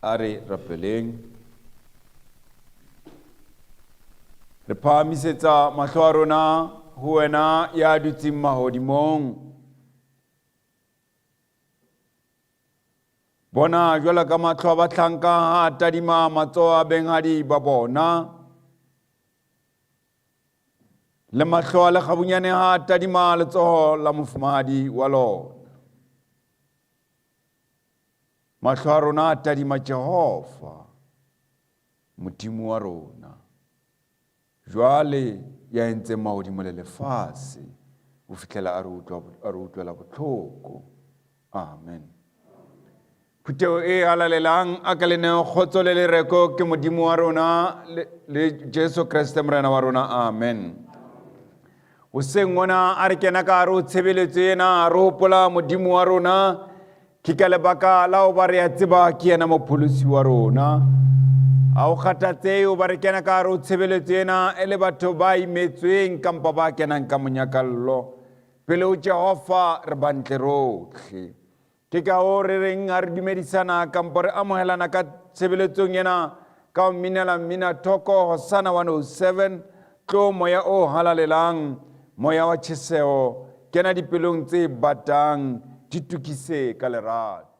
A re rapeleng. Re phahamisetsa mahlo a rona ho wena ya dutseng mahodimong. Bona jwalo ka mahlo a bahlanka ha a tadima matsoho a benghadi ba bona. Le mahlo a lekgabunyane ha a tadima letsoho la mofumahadi wa lona. Mahlo a rona a tadima Jehova, Modimo wa rona. Jwale ya entseng mahodimo le lefatshe, ho fihlela a re utlwela bohloko. Amen. Phutheo e halalelang a ka le neo kgotso le lereko ke Modimo wa rona le Jesu Kreste Morena wa rona. Amen. Hoseng ona a re kena ka hare ho tshebeletso ena, re hopola Modimo wa rona. Ke ka lebaka la ho ba re a tseba ke yena mopholosi wa rona. A o kgathatsehe ho ba re kena ka hare ho tshebeletso ena e le batho ba imetsweng kampa ba kenang ka monyakallo. Pele ho Jehova re bantle rotlhe. Ke ka hoo re reng ha re dumedisana kampo re amohelana ka tshebeletsong ena ka ho minela mmina thoko Hosanna 107, Tlo moya o halalelang, moya wa tjheseho, kena dipelong tse batang, di tukise ka lerato.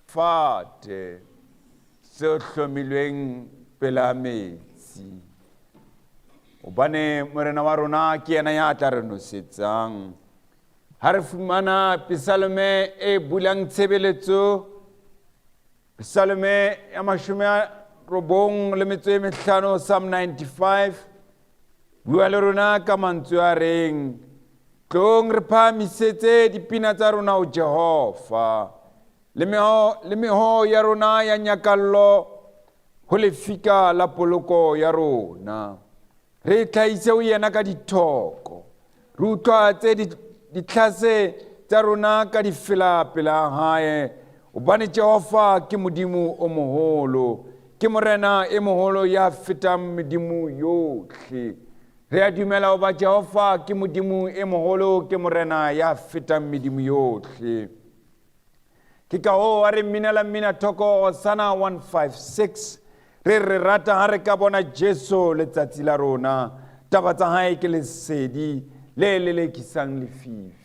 Sefate se hlomilweng pela metsi. Hobane Morena wa rona ke yena ya tla re nosetsang. Ha re fumana Pesalome e bulang tshebeletso, Pesalome ya 95, Psalm 95, bua le rona ka mantswe a reng, Tlong re phahamisetse dipina tsa rona ho Jehova, le meho ya rona ya nyakallo ho lefika la poloko ya rona. Re tlhahise ho yena ka dithoko, re utlwatse ditlhase tsa rona ka difela pela hae, hobane Jehova ke Modimo o moholo, ke Morena e moholo ya fetang medimo yohle. Re a dumela hoba Jehova ke Modimo e moholo, ke Morena ya fetang medimo yohle. Ke ka hoo a re mminela mmina thoko Hosanna 156, re re rata ha re ka bona Jesu letsatsi la rona. Taba tsa hae ke lesedi le lelekisang lefifi.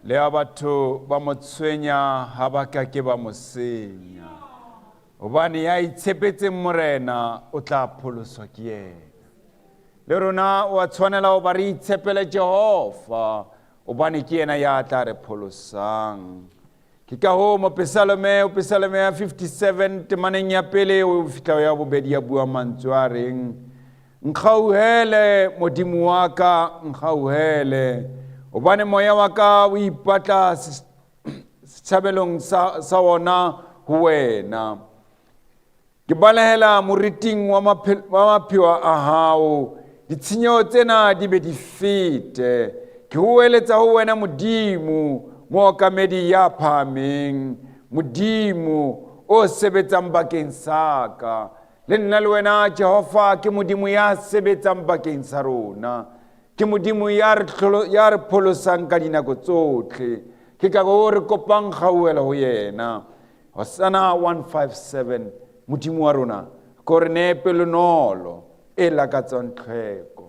Le ha batho ba mo tshwenya ha ba ka ke ba mo senya. Hobane ya itshepetseng Morena o tla pholoswa ke yena. Le rona wa tshwanela ho ba re itshepele Jehova, hobane ke yena ya tla re pholosang. Ke ka hoo mopesalome, o pesalome ya 57 temaneng ya pele ho fihla ya bobedi ya bua mantswe a reng, Nkgauhele, Modimo wa ka, nkgauhele, hobane moya wa ka o ipatla setshabelong sa wona ho wena. Ke balehela moriting wa mapheo a hao, ditshenyeho tsena di be di fete. Ke hoeletsa ho wena Modimo, mookamedi ya phahameng, Modimo o sebetsang bakeng sa ka. Le nna le wena Jehova ke Modimo ya sebetsang bakeng sa rona. Ke Modimo ya re pholosang ka dinako tsotlhe. Ke ka hoo re kopang kgauhelo ho yena. Hosanna 157, Modimo wa rona, ko re nee pelonolo e lakatsang tlhweko.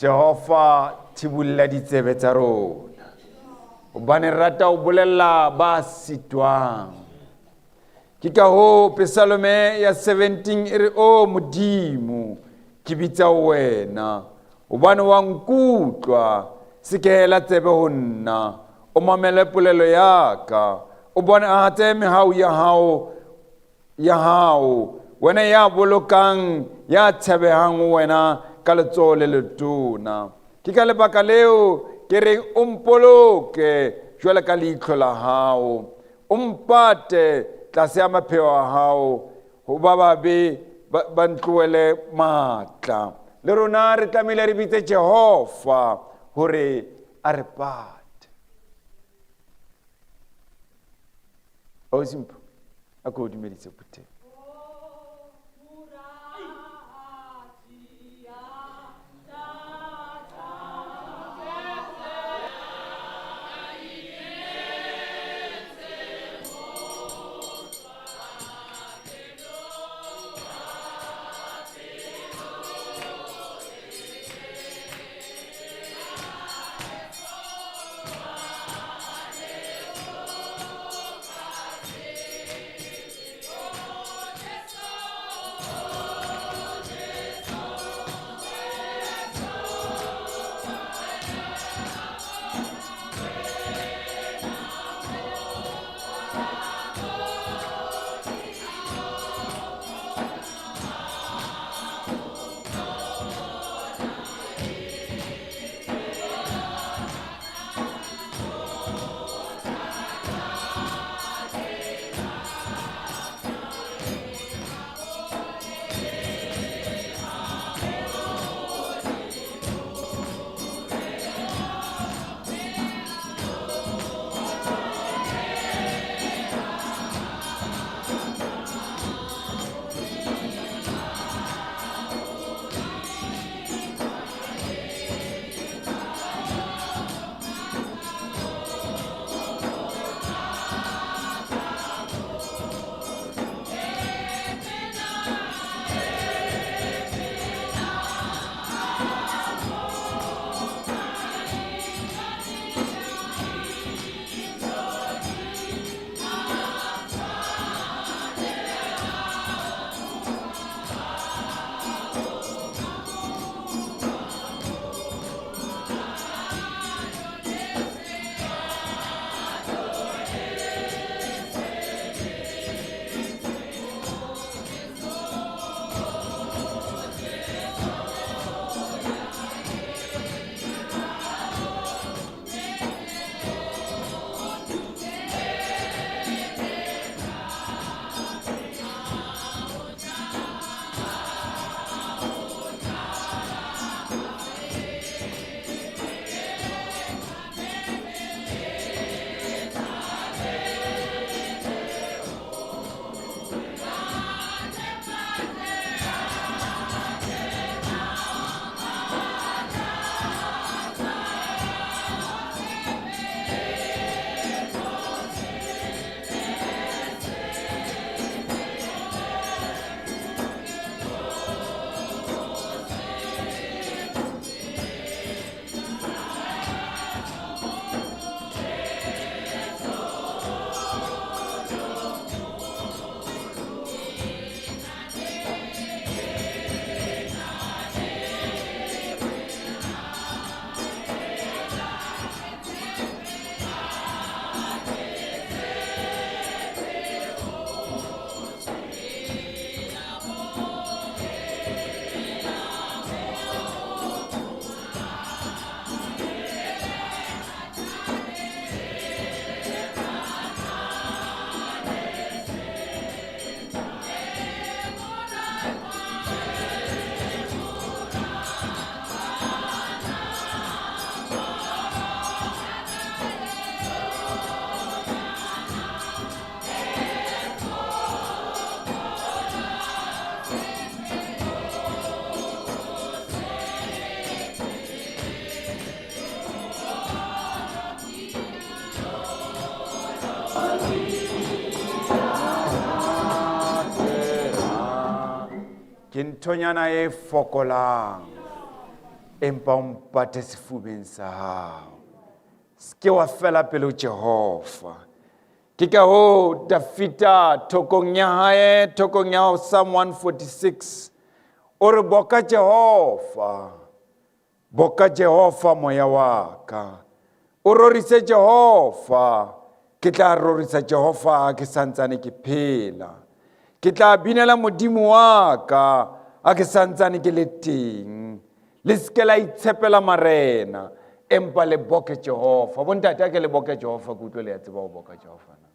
Jehova thibolla ditsebe tsa rona, hobane re rata ho bolella ba sitwang. Ke ka hoo Pesalome ya 17 e re, O Modimo, ke bitsa ho wena, hobane wa nkutlwa. Sekehela tsebe ho nna, o mamele polelo ya ka, o bonahatse mehau ya hao ya hao, wena ya bolokang ya tshebehang ho wena ka letsoho le letona. Ke ka lebaka leo ke reng o mpoloke jwalo ka leihlo la hao, o mpate tlase a mapheo a hao, ho ba babe ba ntlohele matla. Le rona re tlamehile re bitse Jehova hore a re pate. Ausi Mpho, a ko o dumedise phuthego. Ke nthonyana e fokolang, empa o mpate sefubeng sa hao. Se ke wa fela pelo Jehova. Ke ka hoo Dafita thokong ya hae, thokong ya Psalm 146, o re boka Jehova, boka Jehova moya wa ka. O rorise Jehova, ke tla rorisa Jehova ha ke santsane ke phela. Ke tla binela Modimo wa ka ha ke santsane ke le teng. Le se ke la itshepela marena, empa le boke Jehova. Bontate, a ke le boke Jehova, ke utlwe le ya tseba ho boka Jehova na.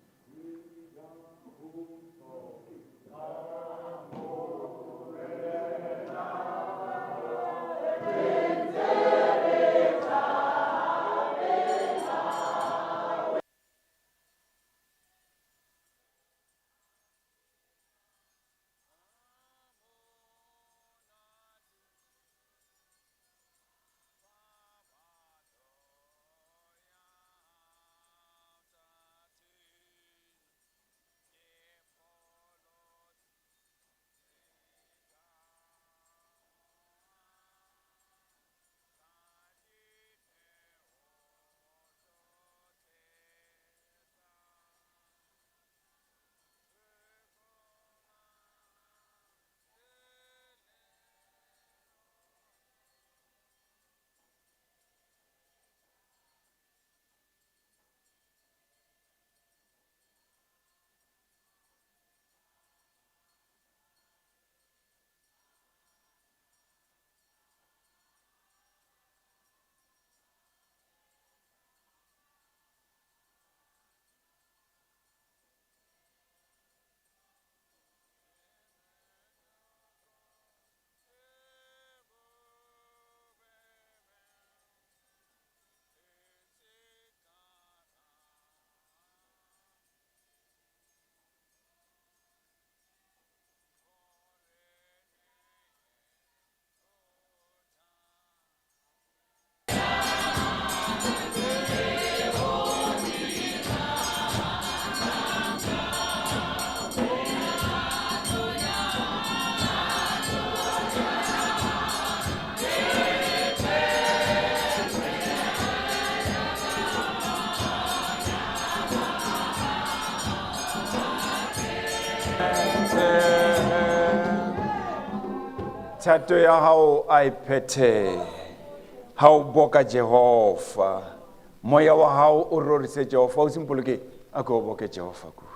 Thato ya hao a e phethehe ha o boka Jehova. Moya wa hao o rorise Jehova. O simpoloke a ko o boke Jehova kudu.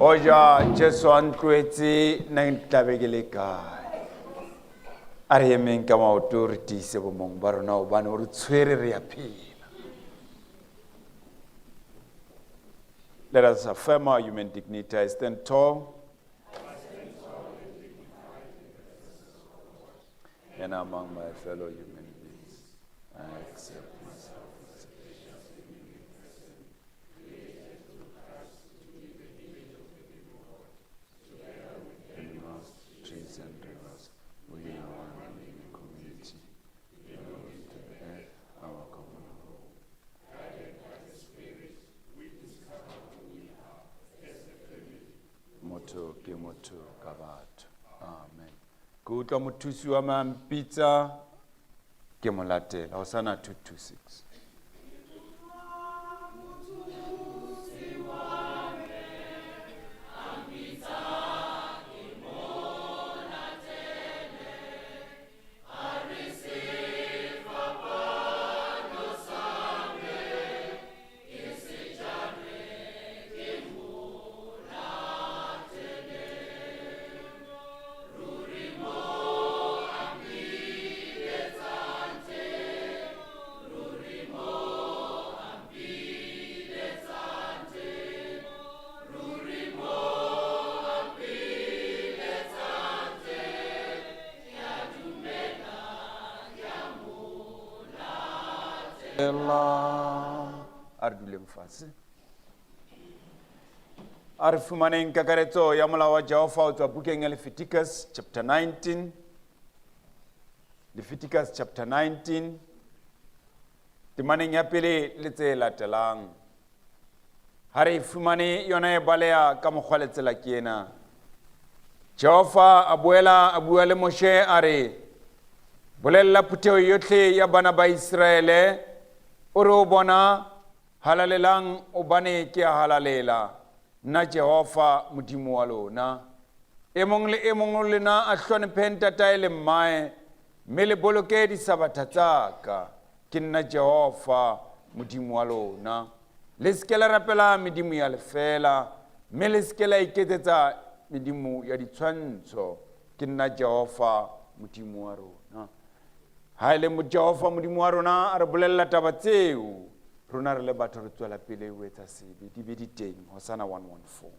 Oja Jesu a ntloetse nna ke tlabe ke le kae? A re emeng ka maoto re tiise bomong ba rona gobane o re tshwere re ya phela. Let us affirm our human dignity. I stand tall. And among my fellow human beings, I accept myself as animals, trees, and rivers. We are one living community. Belonging to the earth, our common home. Motho ke motho ka batho. Amen. Ke utlwa mothusi wa me a mpitsa ke mo latela. Hosana 226. A re duleng fatshe. A re fumaneng kakaretso ya molao wa Jehova o tswa bukeng ya Leviticus chapter 19. Leviticus chapter 19 temaneng ya pele le tse latelang. Ha re e fumane yona e baleha ka mokgwa le tsela ke ena. Jehova a boela a bua le Moshe a re, Bolella phutheho yohle ya bana ba Iseraele, o re ho bona, Halalelang, hobane ke a halalela, nna Jehova, Modimo wa lona. E mong le e mong ho lona a hlonephe ntatae le mmae, mme le boloke disabatha tsa ka. Ke nna Jehova, Modimo wa lona. Le se ke la rapela medimo ya lefeela, mme le se ke la iketsetsa medimo ya ditshwantsho. Ke nna Jehova, Modimo wa rona. Ha e le Jehova, Modimo wa rona, a re bolella taba tseo, rona re le batho re tswela pele ho etsa sebe. Dibe di teng. Hosana 114.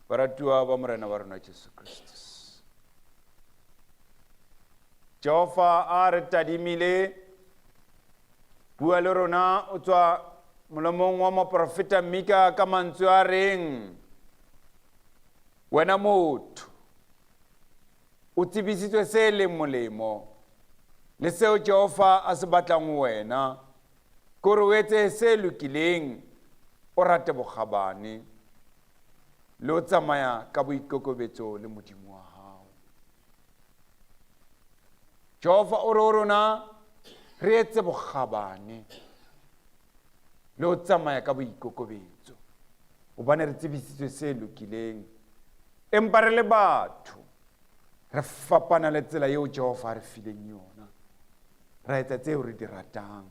Baratuwa ba Morena wa rona Jesu Kristus. Jehova a re tadimile bua le rona o tswa molomong wa moporofeta Mika ka mantswe a reng wena motho o tsebisitswe se leng molemo le seo Jehova a se batlang ho wena kore o etse se lokileng o rate bokgabane le o tsamaya ka boikokobetso le Modimo wa hao. Jehova o re ho rona re etse bokgabane le ho tsamaya ka boikokobetso, hobane re tsebisitswe se lokileng. Empa re le batho re fapana le tsela eo Jehova a re fileng yona, ra etsa tseo re di ratang.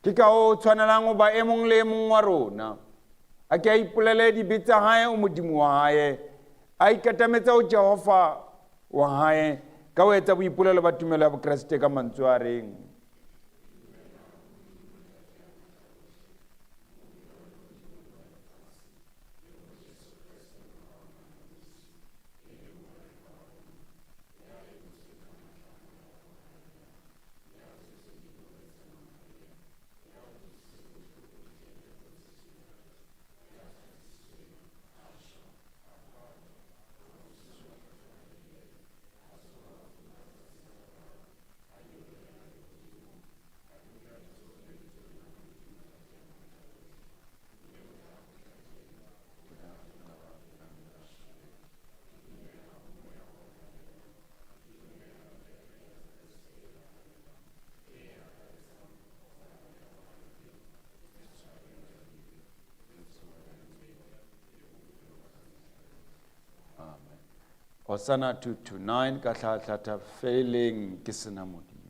Ke ka ho tshwanelang ho ba e mong le e mong wa rona a ke a ipolele dibe tsa hae o Modimo wa hae, a ikatametse ho Jehova wa hae ka ho etsa boipolelo ba tumelo ya Bokreste ka mantswe a reng: Hosanna 229 ka hlahlatha feleng ke sena Modimo.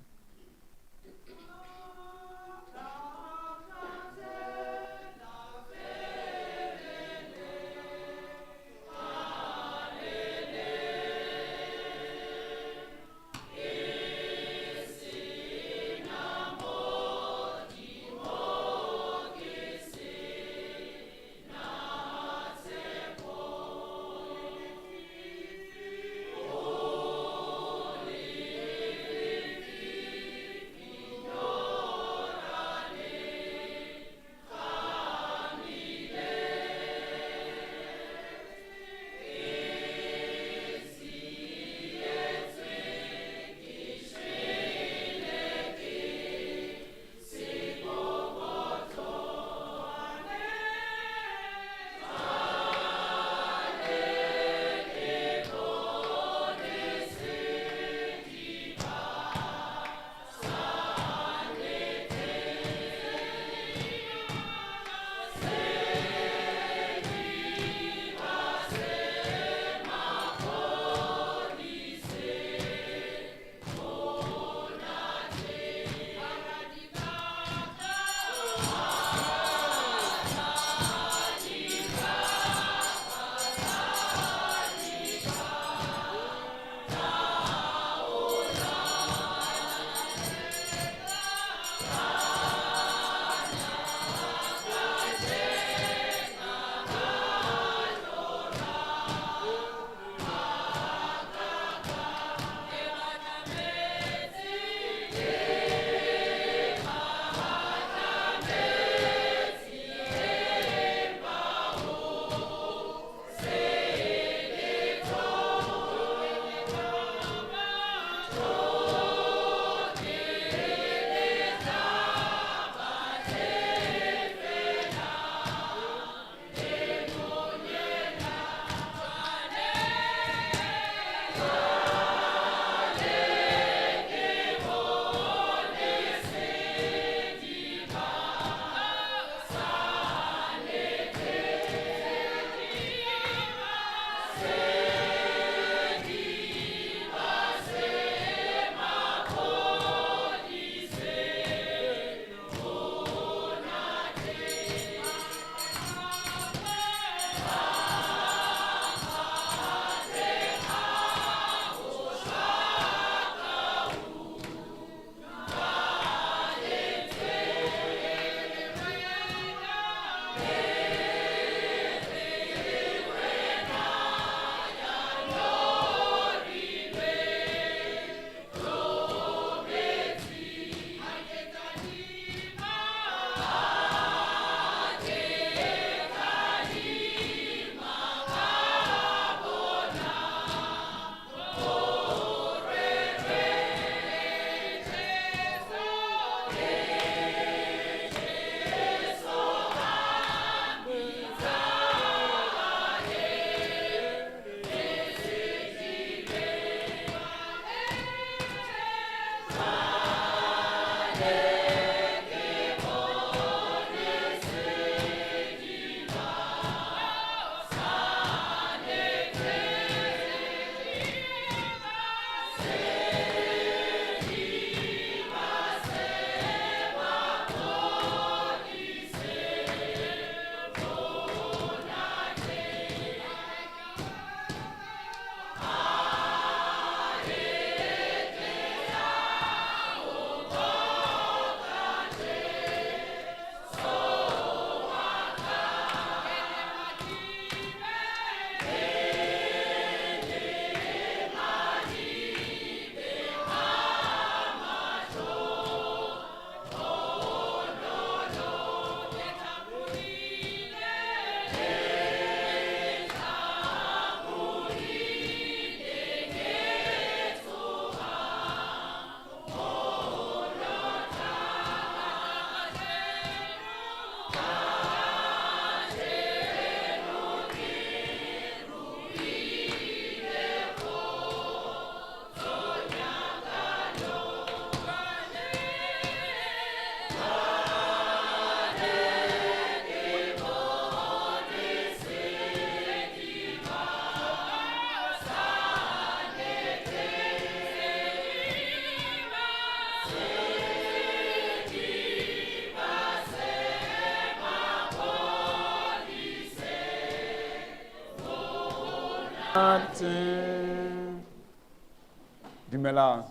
Dumelang.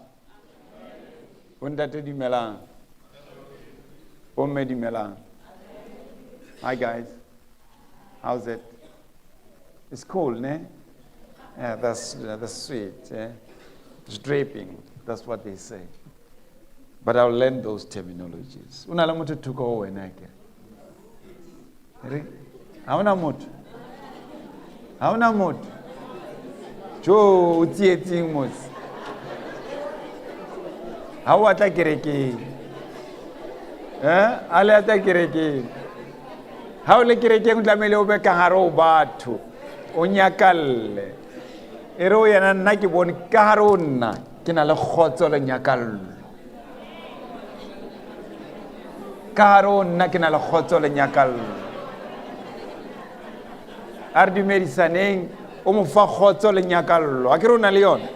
Bontate dumelang. Bomme dumelang. Hi guys. How's it? It's cool, ne? Yeah, that's sweet. Eh? It's draping. That's what they say. But I'll learn those terminologies. Una le motho thoko ho wena ke. Re, ha ona motho. Ha ona motho. Jo, o tsietseng mos. Ha o atla kerekeng. Eh? A le atla kerekeng. Ha o le kerekeng o tlamehile o be ka hare ho batho. O nyakalle. E re o yena nna ke bone ka hare ho nna ke na le kgotso le nyakallo. Ka hare ho nna ke na le kgotso le nyakallo. A re dumedisaneng, o mo fa kgotso le nyakallo. A ke re o na le yona?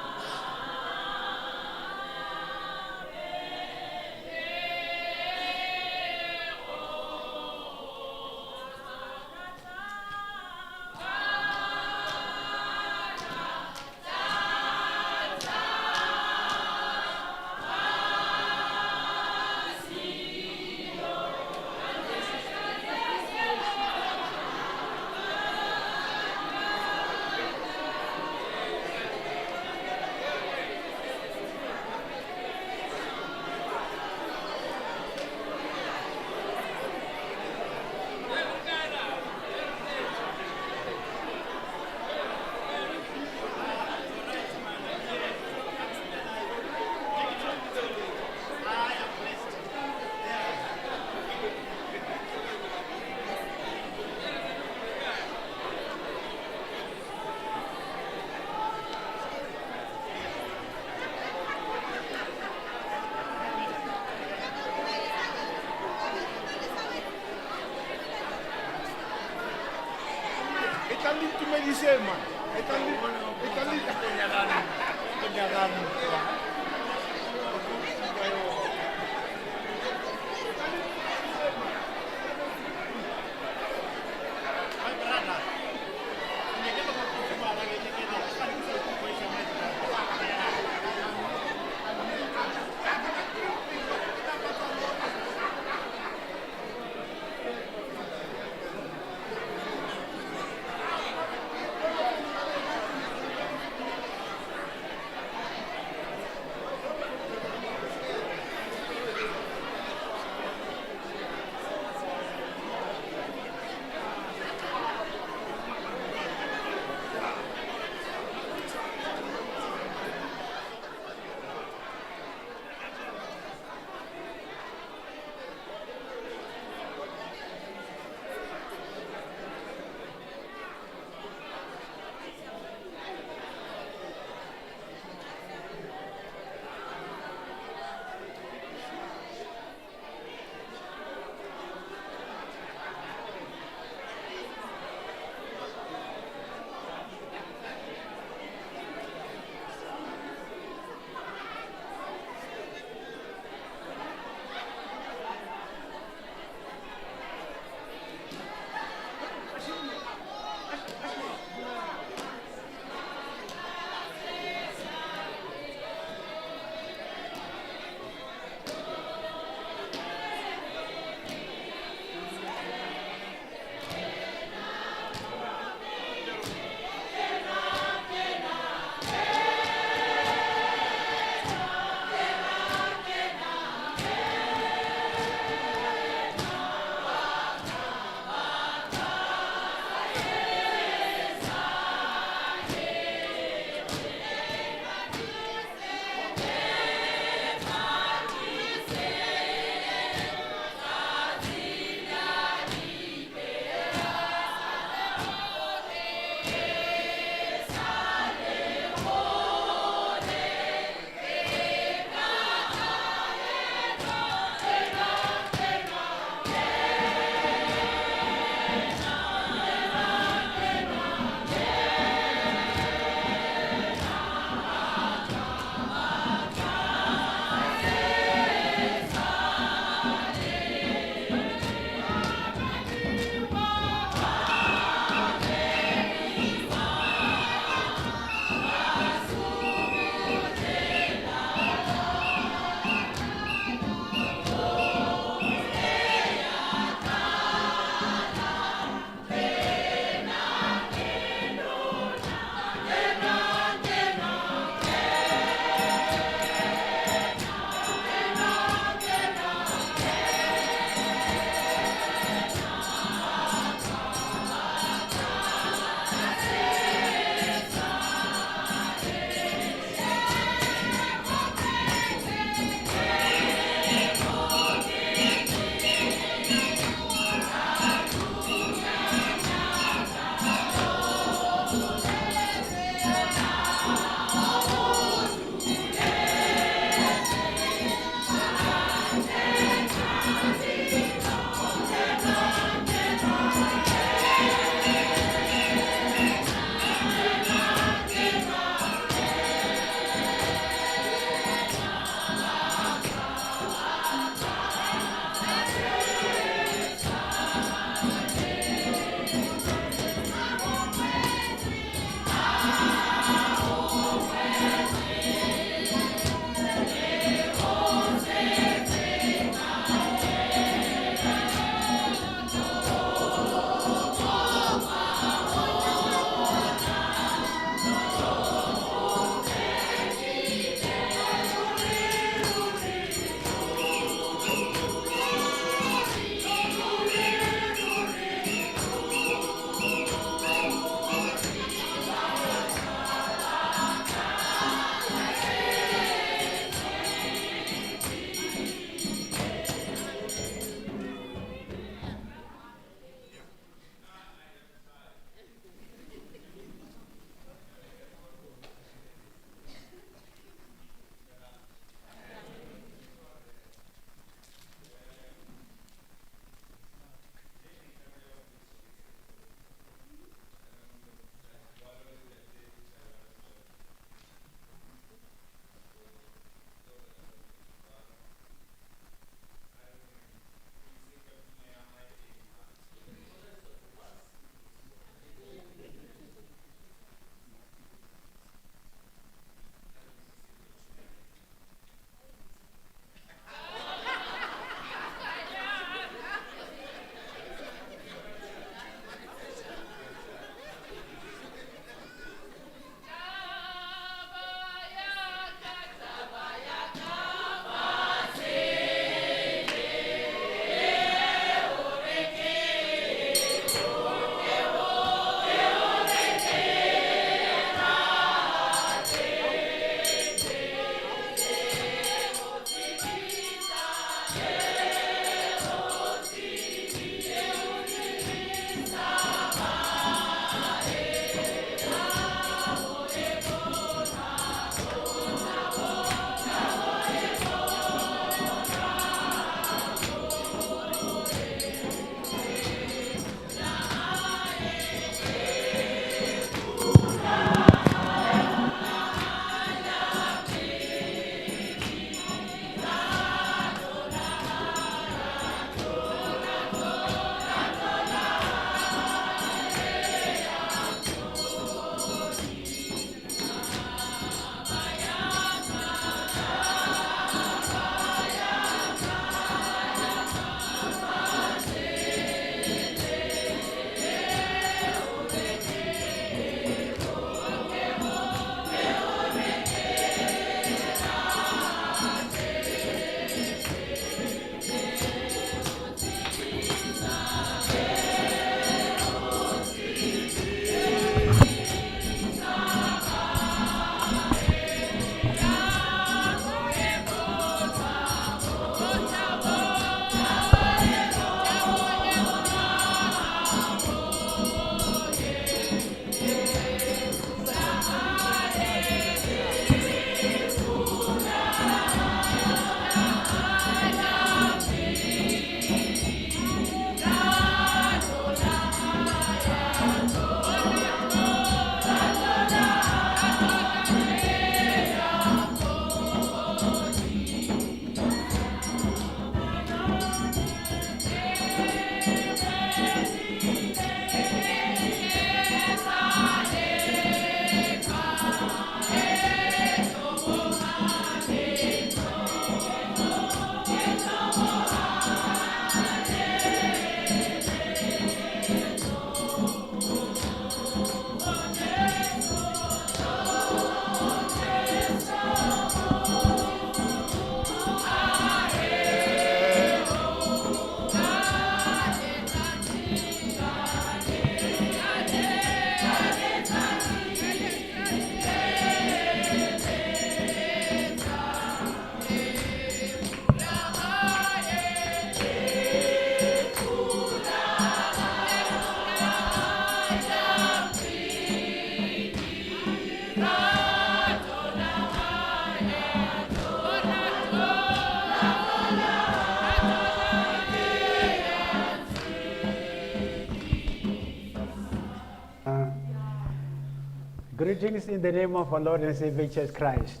Greetings in the name of our Lord and Savior Jesus Christ.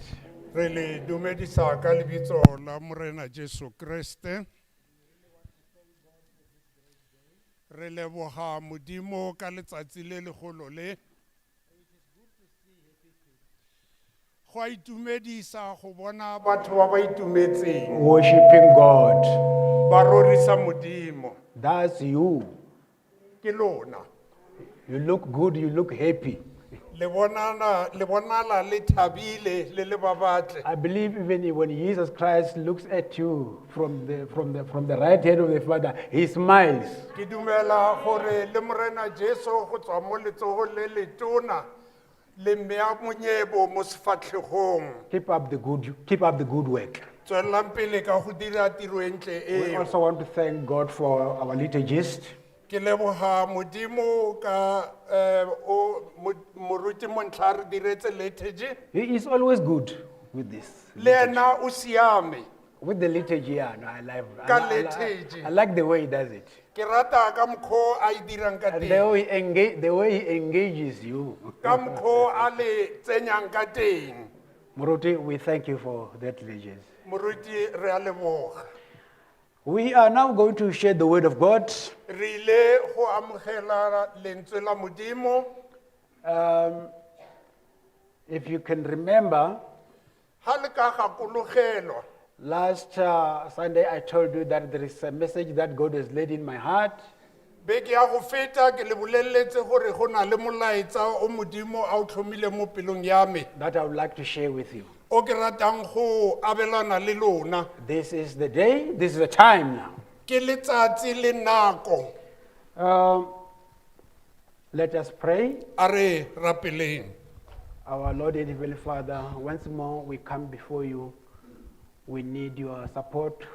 Re le dumedisa ka lebitso la Morena Jesu Kreste. Re leboga Modimo ka letsatsi le legolo le. Go a itumedisa go bona batho ba ba itumetseng Worshipping God. ba rorisa Modimo That's you. ke lona. You look good, you look happy. Le bonana le bonala le thabile le le ba batle. I believe even when Jesus Christ looks at you from the right hand of the Father, he smiles. Ke dumela gore le Morena Jesu go tswa mo letsogong le letona le mmea monyebo mo sefatlhegong. Keep up the good work. Tswelelang pele ka go dira tiro e ntle We eo. also want to thank God for our liturgist. Ke leboga Modimo ka o moruti Montlha re diretse liturgy. He is always good with this. Le ena o siame. With the liturgy, yeah, no, I like, Ka I liturgy. I like the way he does it. Ke rata ka mokgwa o a e dirang ka And teng. the way he engages you. Ka mokgwa o a le tsenyang ka teng. Moruti, we thank you for that liturgy. Moruti re a leboga. We are now going to share the word of God. Re ile go amogela lentswe la Modimo. If you can remember, Ha le ka gakologelwa, last Sunday I told you that there is a message that God has laid in my heart. Beke ya go feta ke le boleletse gore go na le molaetsa o Modimo a o tlhomile mo pelong ya me That I would like to share with you. o ke ratang go abelana le lona. This is the day, this is the time now. Ke letsatsi le nako. Let us pray. A re rapeleng. Our Lord and Heavenly Father, once more we come before you. We need your support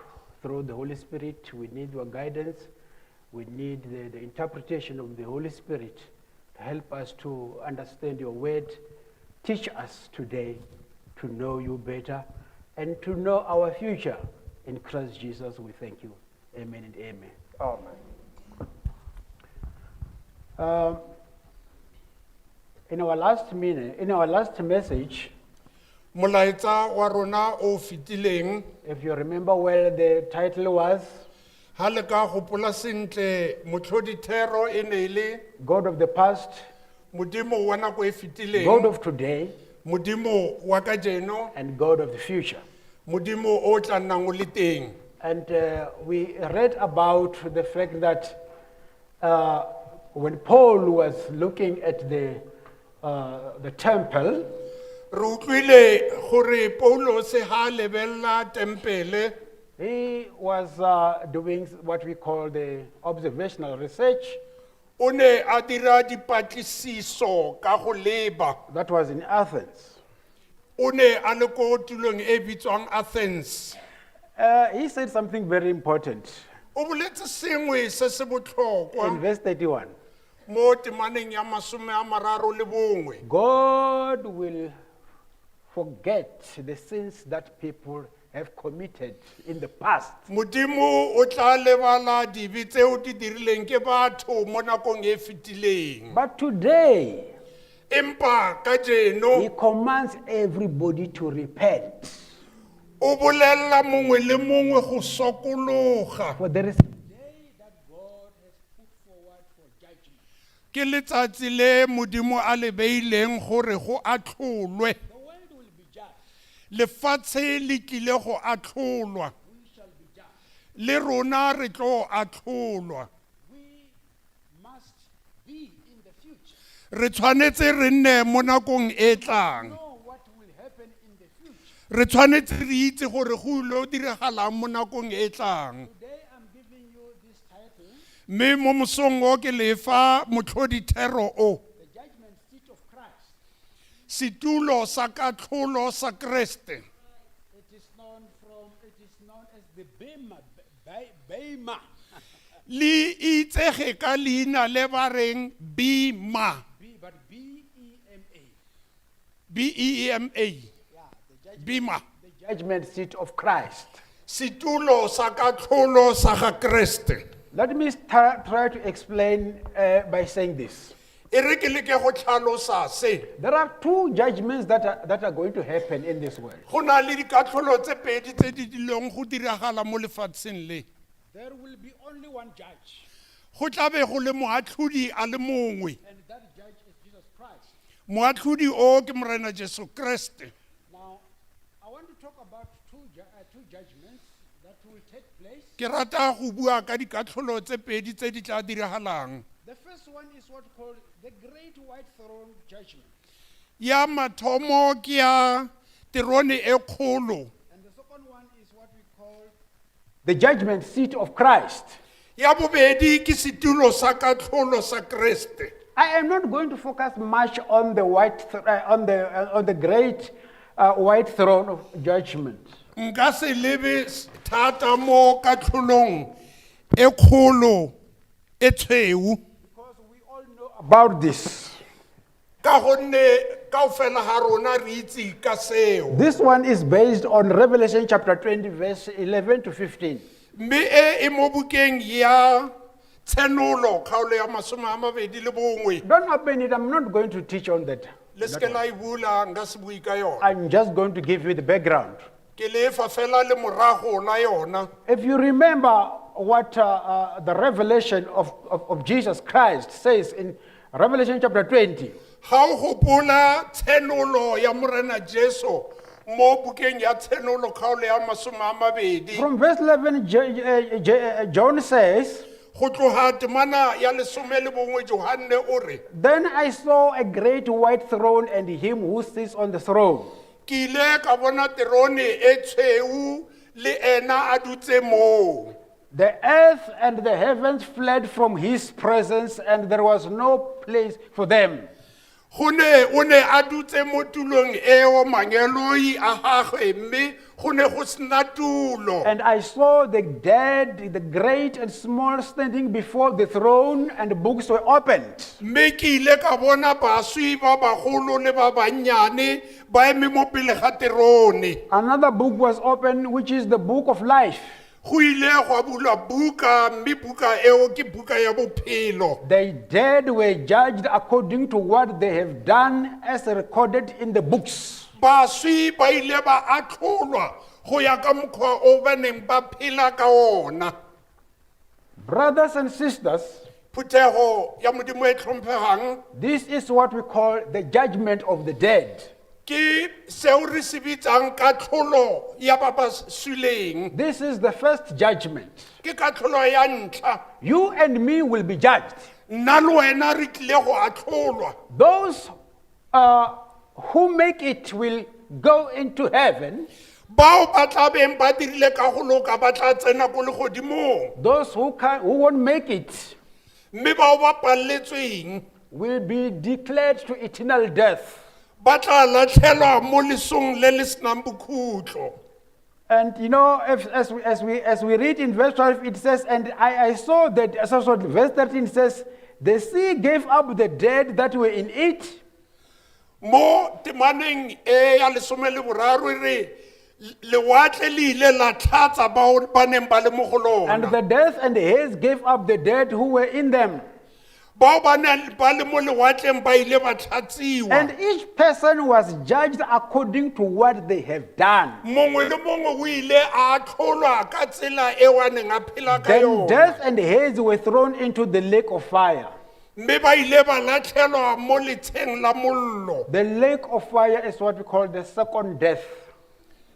through the Holy Spirit. We need your guidance. We need the interpretation of the Holy Spirit to help us to understand your word. Teach us today to know you better and to know our future. In Christ Jesus, we thank you. Amen and amen. Amen. In our last minute, in our last message, Molaetsa wa rona o fetileng, if you remember well, the title was ha le ka gopola sentle motlhodithero e ne e le God of the Past, Modimo wa nako e fetileng, God of Today, Modimo wa kajeno, and God of the Future. Modimo o tla nnang o le teng. And we read about the fact that when Paul was looking at the temple, Re utlwile gore Paulus ha a lebella tempele, he was doing what we call the observational research. O ne a dira dipatlisiso ka go leba. That was in Athens. O ne a le ko tulong e bitswang Athens. He said something very important O boletse sengwe se se in botlhokwa verse 31. mo temaneng ya 31. God will forget the sins that people have committed in the past. Modimo o tla lebala dibe tseo di dirileng ke batho mo nakong e fetileng. But today, Empa kajeno he commands everybody to repent. o bolella mongwe le mongwe go sokologa. For there is a day that God has put forward for judgment. Ke letsatsi le Modimo a le beileng gore go atlholwe. The world will be judged. Lefatshe le tlile go atlholwa. We shall be judged. Le rona re tlo atlholwa. We must be in the future. Re tshwanetse re nne mo nakong e tlang. Know what will happen in the future. Re tshwanetse re itse gore go ile diragalang mo nakong e tlang. Today I'm giving you this title, Mme mo mosong o ke lefa motlhodithero o, The Judgment Seat of Christ. setulo sa katlholo sa Kreste. It is known as the Bema, Bema. Le itsege ka leina le ba reng Bema. B, but B E M A. B E M A. Yeah, Bema. the judgment seat of Christ. Setulo sa katlholo sa ga Kreste. Let me try to explain by saying this. E re ke leke go tlhalosa se. There are two judgments that are going to happen in this world. Go na le dikatlholo tse pedi tse di dileng go diragala mo lefatsheng le. There will be only one judge, Go tla be go le moatlhodi a le mongwe. And that judge is Jesus Christ. Moatlhodi o ke Morena Jesu Kreste. Now, I want to talk about two judgments that will take place. Ke rata go bua ka dikatlholo tse pedi tse di tla diragalang. The first one is what called the Great White Throne Judgment. Ya mathomo ke ya terone e kgolo. And the second one is what we call the judgment seat of Christ. Ya bobedi ke setulo sa katlholo sa Kreste. I am not going to focus much on the white, th- on the great white throne of judgment. Nka se lebe thata mo katlholong e kgolo e tshweu. Because we all know about this. Ka gonne kaofela ga rona re itse ka seo. This one is based on Revelation chapter 20, verse 11 to 15. Mme e e mo bukeng ya Tshenolo kgaolo ya 21. Don't open it, I'm not going to teach on that. Le seke la e bula, nka se bue ka yona. I'm just going to give you the background. Ke lefa fela le morago la yona. If you remember what the revelation of Jesus Christ says in Revelation chapter 20, Ga o gopola tshenolo ya Morena Jesu mo bukeng ya Tshenolo kgaolo ya 20, from verse 11, John says, go tloga temana ya 11 Johanne o re, "Then I saw a great white throne and him who sits on the throne. Ke ile ka bona terone e tshweu le ena a dutse moo. The earth and the heavens fled from his presence, and there was no place for them." Go ne o ne a dutse mo tulong eo mangeloi a gagwe mme go ne go sena tulo. And I saw the dead, the great and small, standing before the throne, and books were opened. Mme ke ile ka bona baswi ba bagolo le ba bannyane ba eme mo pele ga terone. Another book was opened, which is the book of life. Go ile gwa bulwa buka mme buka eo ke buka ya bophelo. The dead were judged according to what they have done, as recorded in the books. Baswi ba ile ba atlholwa go ya ka mokgwa o ba neng ba phela ka ona. Brothers and sisters, Phuthego ya Modimo e tlhomphegang, this is what we call the judgment of the dead. Ke seo re se bitsang katlholo ya ba ba suleng. This is the first judgment. Ke katlholo ya ntlha. You and me will be judged. Nna le wena re tlile go atlholwa. Those who make it will go into heaven. Bao ba tla beng ba dirile ka go loka ba tla tsena ko legodimong. Those who won't make it Mme bao ba palletsweng will be declared to eternal death. Ba tla latlhelwa mo lesong le le senang bokhutlo. And you know, if, as, we, as, we, as we read in verse 12, it says, And I saw that, so verse 13 says, the sea gave up the dead that were in it, Mo temaneng e ya 13 e re lewatle le ile la tlhatsa bao ba neng ba le mo go and lona. the death and the Hades gave up the dead who were in them. Bao ba neng ba le mo lewatleng ba ile ba tlhatsiwa. And each person was judged according to what they have done. Mongwe le mongwe o ile a atlholwa ka tsela eo a neng a phela ka Then yona. death and Hades were thrown into the lake of fire. Mme ba ile ba latlhelwa mo letsheng la mollo. The lake of fire is what we call the second death.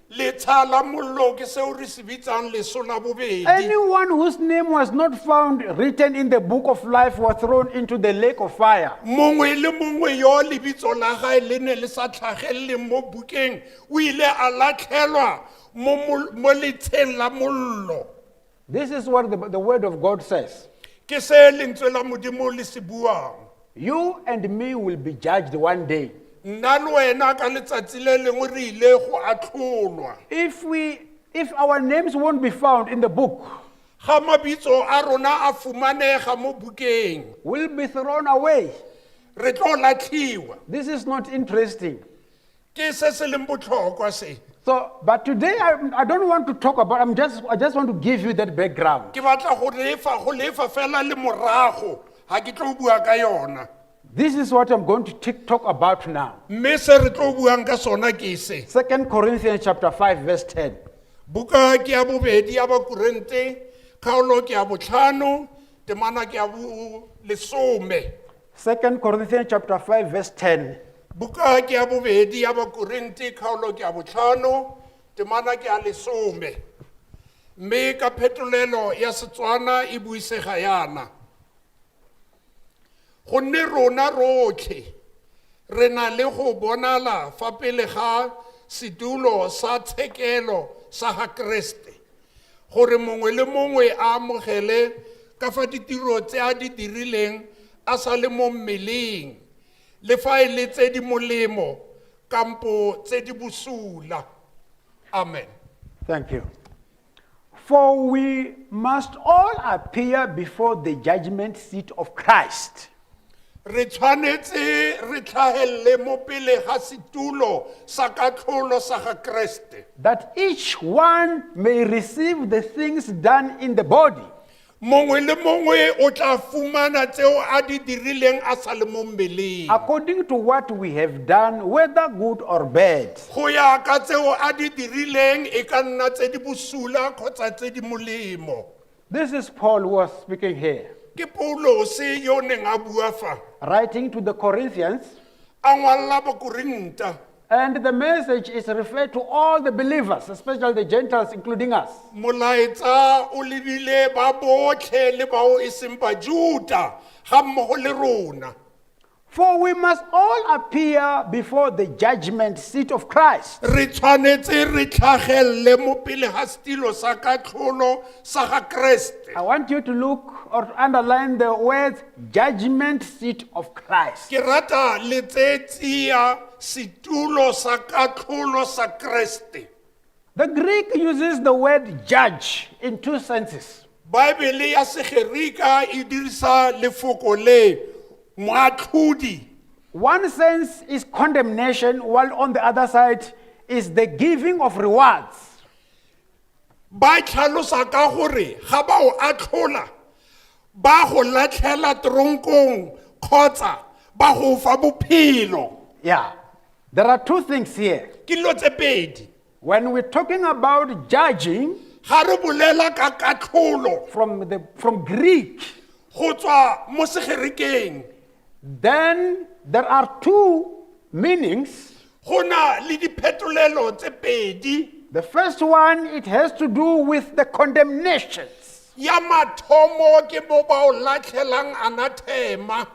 Letsha la mollo ke seo re se bitsang leso la bobedi. Anyone whose name was not found written in the book of life was thrown into the lake of fire. Mongwe le mongwe yo lebitso la gae le ne le sa tlhagelele mo bukeng o ile a latlhelwa mo letsheng la mollo. This is what the word of God says. Ke se lentswe la Modimo le se buang. You and me will be judged one day. Nna le wena ka letsatsi le lengwe re ile go atlholwa. If our names won't be found in the book, Ga mabitso a rona a fumanega mo bukeng, we'll be thrown away. Re tlo latlhiwa. This is not interesting. Ke se se leng botlhokwa se. So, but today I don't want to talk about, I just want to give you that background. Ke batla go lefa fela le morago ga ke tlo bua ka yona. This is what I'm going to talk about now. Mme se re tlo buang ka sona ke se. 2 Corinthians chapter 5 verse 10. Buka ke ya bobedi ya Bakorinte, kgaolo ke ya botlhano, temana ke ya bo lesome. 2 Corinthians chapter 5 verse 10. Buka ke ya bobedi ya Bakorinte, kgaolo ke ya botlhano, temana ke ya lesome. Mme ka phetolelo ya Setswana e buisega yana. Gonne rona rotlhe re na le go bonala fa pele ga setulo sa tshekelo sa ga Kreste, gore mongwe le mongwe a amogele ka fa ditiro tse a di dirileng a sa le mo mmeleng, le fa e le tse di molemo kampo tse di bosula. Amen. Thank you. For we must all appear before the judgment seat of Christ, Re tshwanetse re tlhahelle mo pele ga setulo sa katlholo sa ga Kreste, that each one may receive the things done in the body, mongwe le mongwe o tla fumana tseo a di dirileng a sa le mo mmeleng, according to what we have done, whether good or bad. Go ya ka tseo a di dirileng, e ka nna tse di bosula kgotsa tse di molemo. This is Paul who was speaking here, Ke Paulose yo o neng a bua fa, writing to the Corinthians, a ngwalla Bakorinta. And the message is referred to all the believers, especially the Gentiles, including us. Molaetsa o lebile ba botlhe le bao e seng Bajuta ga mmogo le rona. For we must all appear before the judgment seat of Christ, Re tshwanetse re tlhagelle mo pele ga setilo sa katlholo sa ga Kreste. I want you to look or to underline the words "judgment seat of Christ." Ke rata le tseye tsia setulo sa katlholo sa Kreste. The Greek uses the word "judge" in two senses. Baebele ya Segerika e dirisa lefoko le moatlhodi. One sense is condemnation, while on the other side is the giving of rewards. Ba tlhalosa ka gore ga ba o atlhola, ba go latlhela tronkong kgotsa ba go fa bophelo. Yeah. There are two things here. Ke dilo tse pedi. When we're talking about judging Ga re bolela ka katlholo from Greek, go tswa mo Segerikeng, then there are two meanings. Go na le diphetolelo tse pedi. The first one, it has to do with the condemnations. Ya mathomo ke mo ba o latlhelang anathema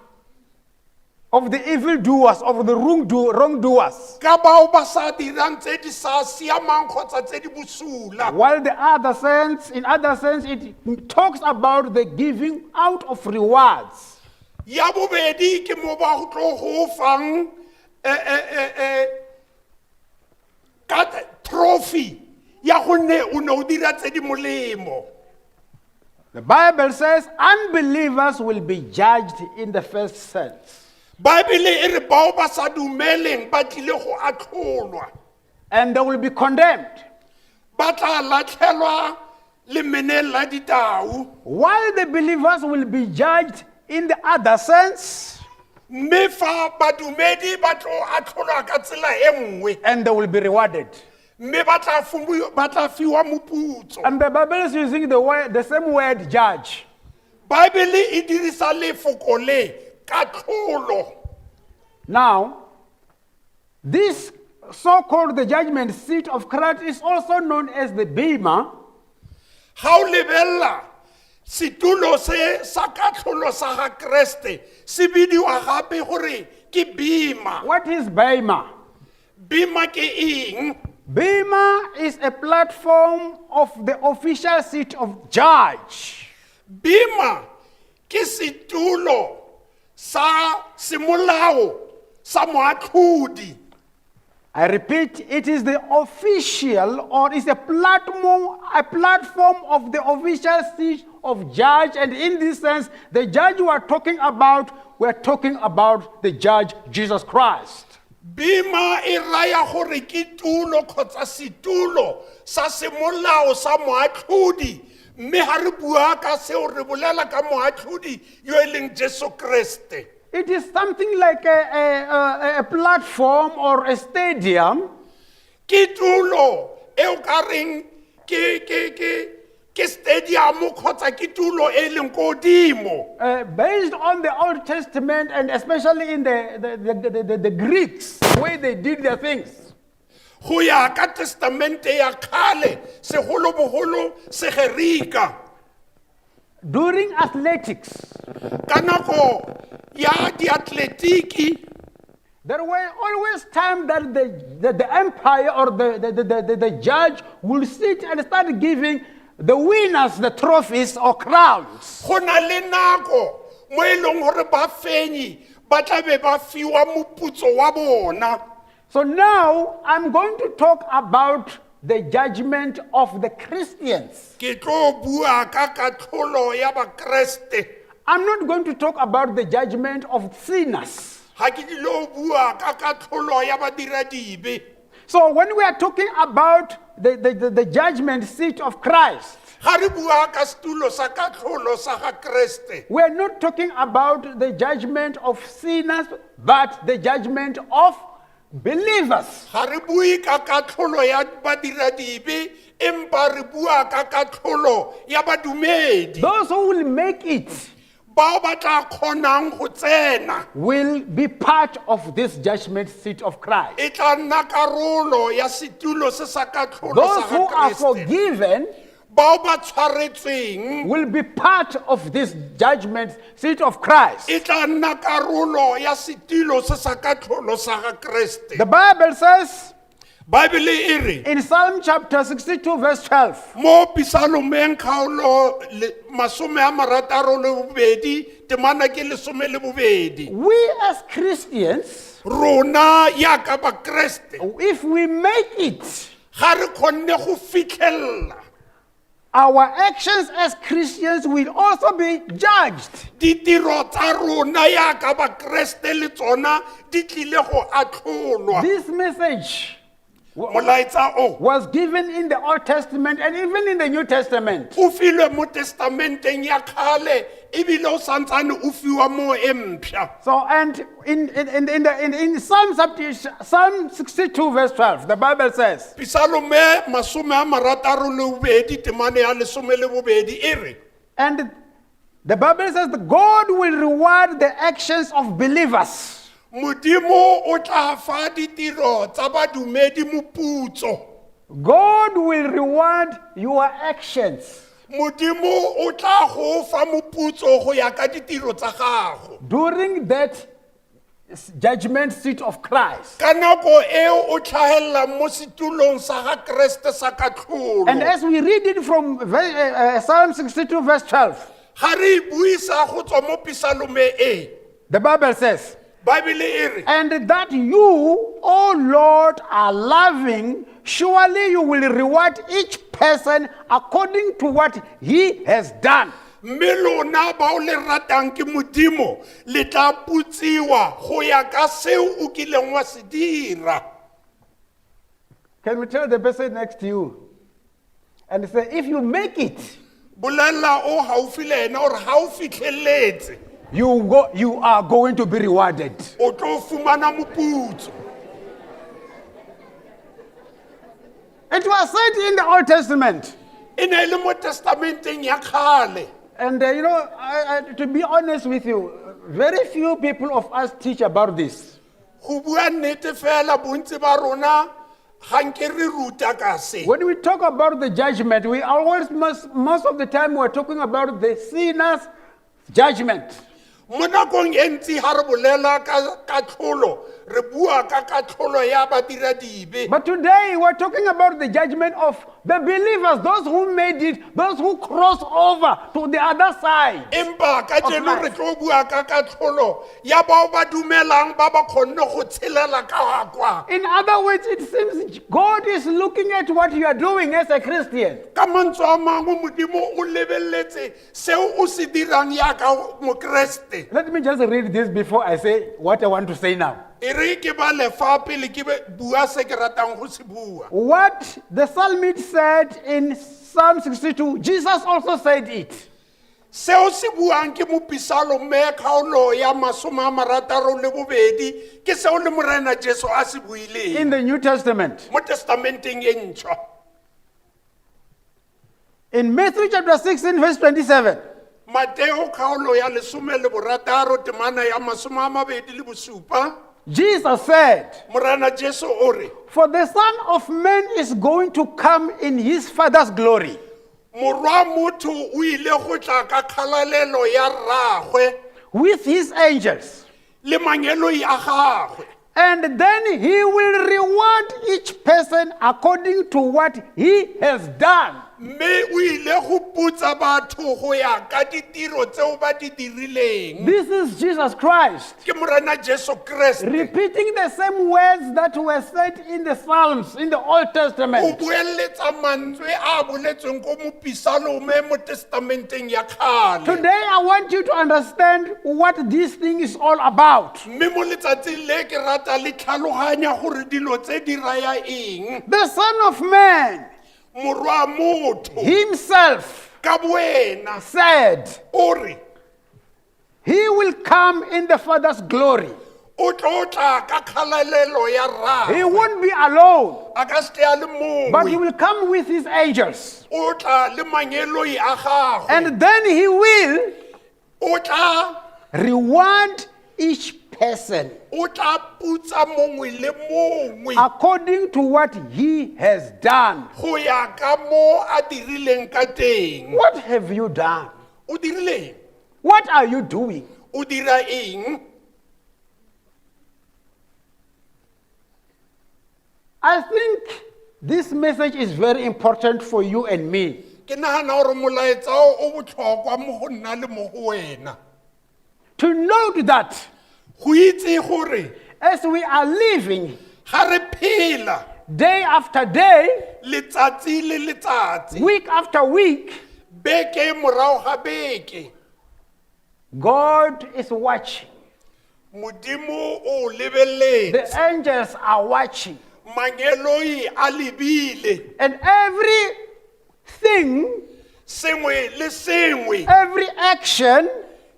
Of the evildoers, of the wrongdoers. Ka bao ba sa dirang tse di sa siamang kgotsa tse di bosula. While the other sense, in other sense, it talks about the giving out of rewards. Ya bobedi ke mo ba go tlo go fang ka trophy ya gonne o ne o dira tse di molemo. The Bible says unbelievers will be judged in the first sense. Baebele e re bao ba sa dumeleng ba tlile go atlholwa. And they will be condemned. Ba tla latlhelwa lemeneng la ditau. While the believers will be judged in the other sense, Mme fa badumedi ba tlo atlholwa ka tsela e nngwe, and they will be rewarded. Mme ba tla fiwa moputso. And the Bible is using the same word "judge." Baebele e dirisa lefoko le katlholo. Now, this so called the judgment seat of Christ is also known as the Bema. Ga o lebelela setulo se sa katlholo sa ga Kreste se bidiwa gape gore ke bima. What is Bema? Bima ke eng? Bema is a platform of the official seat of judge. Bima ke setulo sa semolao sa moatlhodi. I repeat, it is the official or is a platform of the official seat of judge. And in this sense, the judge we are talking about, we are talking about the judge Jesus Christ. Bima e raya gore ke tulo kgotsa setulo sa semolao sa moatlhodi, mme ga re bua ka seo re bolela ka moatlhodi yo e leng Jesu Kreste. It is something like a platform or a stadium Ke tulo e o ka reng ke stadium kgotsa ke tulo e leng ko godimo. Based on the Old Testament and especially in the Greeks, the way they did their things. Go ya ka testamente ya kgale segolobogolo segerika. During athletics, Ka nako ya diatletiki, there were always times that the empire or the judge will sit and start giving the winners the trophies or crowns. Go na le nako mo e leng gore bafenyi ba tla be ba fiwa moputso wa bona. So now I'm going to talk about the judgment of the Christians. Ke tlo bua ka katlholo ya bakreste. I'm not going to talk about the judgment of sinners. Ga ke dilo bua ka katlholo ya badiradibe. So when we are talking about the judgment seat of Christ, Ga re bua ka setulo sa katlholo sa ga Kreste, we are not talking about the judgment of sinners, but the judgment of believers. Ga re bue ka katlholo ya badiradibe empa re bua ka katlholo ya badumedi. Those who will make it Bao ba tla kgonang go tsena will be part of this judgment seat of Christ. E tla nna karolo ya setulo se sa katlholo Those sa ga who are Kreste. Forgiven Bao ba tshwaretsweng will be part of this judgment seat of Christ. E tla nna karolo ya setulo se sa katlholo sa ga Kreste. The Bible says Baebele e re in Psalm chapter 62, verse 12, mo pisalomeng kgaolo 62 temana ke 12, we as Christians, rona yaka bakreste, if we make it, ga re kgonne go fitlhelela, our actions as Christians will also be judged. Ditiro tsa rona yaka bakreste le tsona di tlile go atlholwa. This message Molaetsa o was given in the Old Testament and even in the New Testament. O filwe mo testamenteng ya kgale ebile o santsane o fiwa mo e mpšha. So, and in Psalm, Psalm 62, verse 12, the Bible says, Pisalome 62 temane ya 12 e re, and the Bible says that God will reward the actions of believers. Modimo o tla fa ditiro tsa badumedi moputso. God will reward your actions Modimo o tla go fa moputso go ya ka ditiro tsa gago during that judgment seat of Christ. Ka nako eo o tlhagelelang mo setulong sa ga Kreste sa katlholo. And as we read it from Psalm 62, verse 12, Ga re e buisa go tswa mo pisalome e, the Bible says, Baebele e re, "And that you, O Lord, are loving, surely you will reward each person according to what he has done." Mme lona bao le ratang ke Modimo le tla putsiwa go ya ka seo o kileng wa se dira. Can we tell the person next to you and say, if you make it, Bolelela o gaufi le ena gore ga o fitlheletse, you are going to be rewarded. O tlo fumana moputso. It was said in the Old Testament. E ne e le mo testamenteng ya kgale. And to be honest with you, very few people of us teach about this. Go bua nnete fela bontsi ba rona ga nke re ruta ka se. When we talk about the judgment, we always must, most of the time, we're talking about the sinner's judgment. Mo nakong e ntsi ga re bolela ka katlholo re bua ka katlholo ya badiradibe. But today we're talking about the judgment of the believers, those who made it, those who cross over to the other side Empa ka of jeno re life. tlo bua ka katlholo ya bao ba dumelang ba ba kgonne go tshelela ka kwa. In other words, it seems God is looking at what you are doing as a Christian. Ka mantswe a mangwe Modimo o lebeletse seo o se dirang yaka mokeresete. Let me just read this before I say what I want to say now. E re ke ba lefa pele ke bua se ke ratang go se bua. What the psalmist said in Psalm 62, Jesus also said it. Seo se buang ke mopisalome kgaolo ya 62 ke seo le Morena Jesu a se in buileng the New Testament. Mo testamenteng e ntšhwa. In Matthew chapter 16, verse 27, Mateo kgaolo ya 16 temana ya 27, Jesus said, Morena Jesu o re, "For the Son of Man is going to come in his Father's glory morwa motho o ile go tla ka kgalalelo ya rragwe with his angels, le mangeloi a gagwe, and then he will reward each person according to what he has done." Mme o ile go putsa batho go ya ka ditiro tseo ba di dirileng. This is Jesus Christ Ke Morena Jesu Kreste repeating the same words that were said in the Psalms in the Old o Testament. Boeletsa mantswe a boletsweng ko mopisalome mo testamenteng ya kgale. Today, I want you to understand what this thing is all about. Mme mo letsatsing le ke rata le tlhaloganya gore dilo tse di raya eng. The Son of Man Morwa motho himself ka boena said o re he will come in the Father's glory. O tlo tla ka kgalalelo ya He rragwe. won't be alone, A ka se tle a le but he mongwe, will come with his angels. o tla le mangeloi a gagwe. And then he will O tla reward each person o tla putsa mongwe le mongwe according to what he has done. Go ya ka mo a dirileng ka teng. What have you done? O dirileng? What are you doing? O dira eng? I think this message is very important for you and me. Ke nagana gore molaetsa o o botlhokwa mo go nna le mo go wena. To note that Go itse gore as we are living ga re phela day after day, letsatsi le letsatsi, week after week, beke morago ga beke, God is watching. Modimo o lebeletse. The angels are watching. Mangeloi a lebile. And everything, Sengwe le sengwe, every action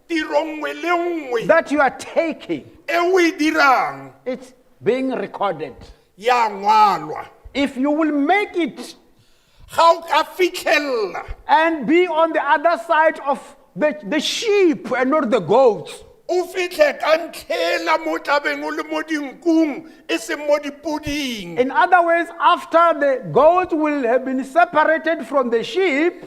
tiro nngwe le nngwe that you are taking, e o e dirang it's being recorded. Ya ngwalwa. If you will make it Ga o ka fitlhelela and be on the other side of the sheep and not the goats, o fitlhe ka ntlhela mo tlabeng o le mo dinkung e seng mo dipoding. In other words, after the goats will have been separated from the sheep,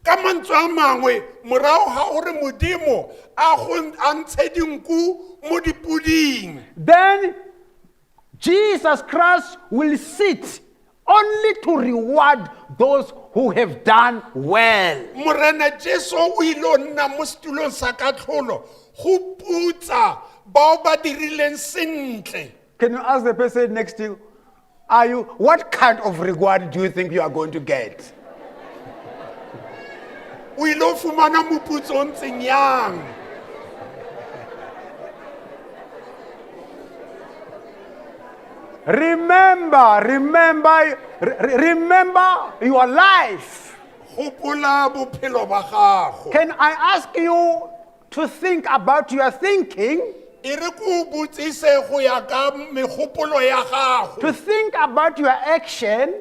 Ka mantswe a mangwe morago ga gore Modimo a go a ntshe dinku mo dipoding, then Jesus Christ will sit only to reward those who have done well. Morena Jesu o ile o nna mo setulong sa katlholo go putsa bao ba dirileng sentle. Can you ask the person next to you, what kind of reward do you think you are going to get? O ile o fumana moputso o ntseng yang? Remember, remember, remember your life. Gopola bophelo ba gago. Can I ask you to think about your thinking, E re ko o botsise go ya ka megopolo ya gago, to think about your actions,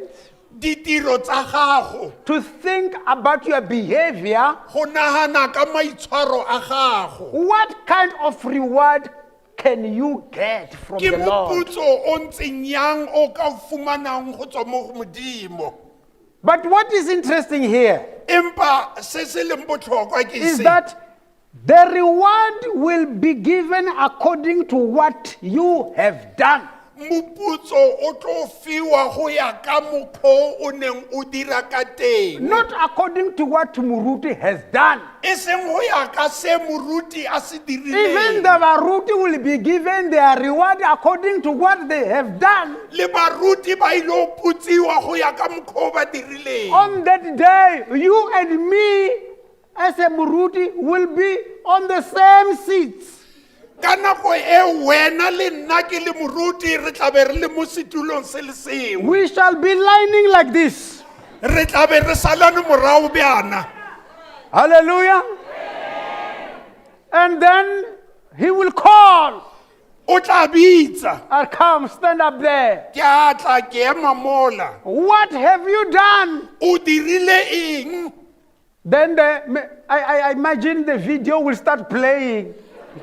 ditiro tsa gago, to think about your behavior? Go nagana ka maitshwaro a gago? What kind of reward can you get from Ke the Lord? moputso o ntseng yang o ka o fumanang go tswa mo go Modimo? But what is interesting here Empa se se leng botlhokwa ke is se, that the reward will be given according to what you have done. Moputso o tlo fiwa go ya ka mokgwa o o neng o dira ka teng, Not according to what Muruti has done. E seng go ya ka se moruti a se Even dirileng. the Baruti will be given their reward according to what they have done. Le baruti ba ile go putsiwa go ya ka mokgwa o ba dirileng. On that day, you and me, as a Muruti, will be on the same seats. Ka nako e wena le nna ke le moruti re tlabe re le mo setulong se le sengwe. We shall be lining like this. Re tlabe re salane morago bjana. Hallelujah. And then he will call. O tla bitsa. I'll come, stand up there. Ke a tla ke ema mola. What have you done? O dirile eng? Then I imagine the video will start playing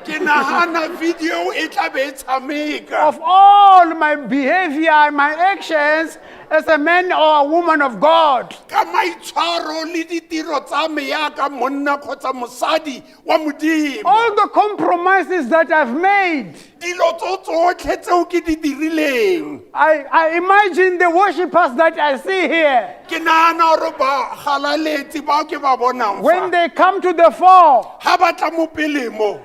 Ke nagana video e tla be e tshameka. of all my behavior and my actions as a man or a woman of God. Ka maitshwaro le ditiro tsa me yaka monna kgotsa mosadi wa Modimo. All the compromises that I've made. Dilo tso tsotlhe tseo ke di dirileng. I imagine the worshippers that I see here. Ke nagana gore ba galaletsi bao ke ba bonang When fa. they come to the fore, Ga ba tla mo pele mo.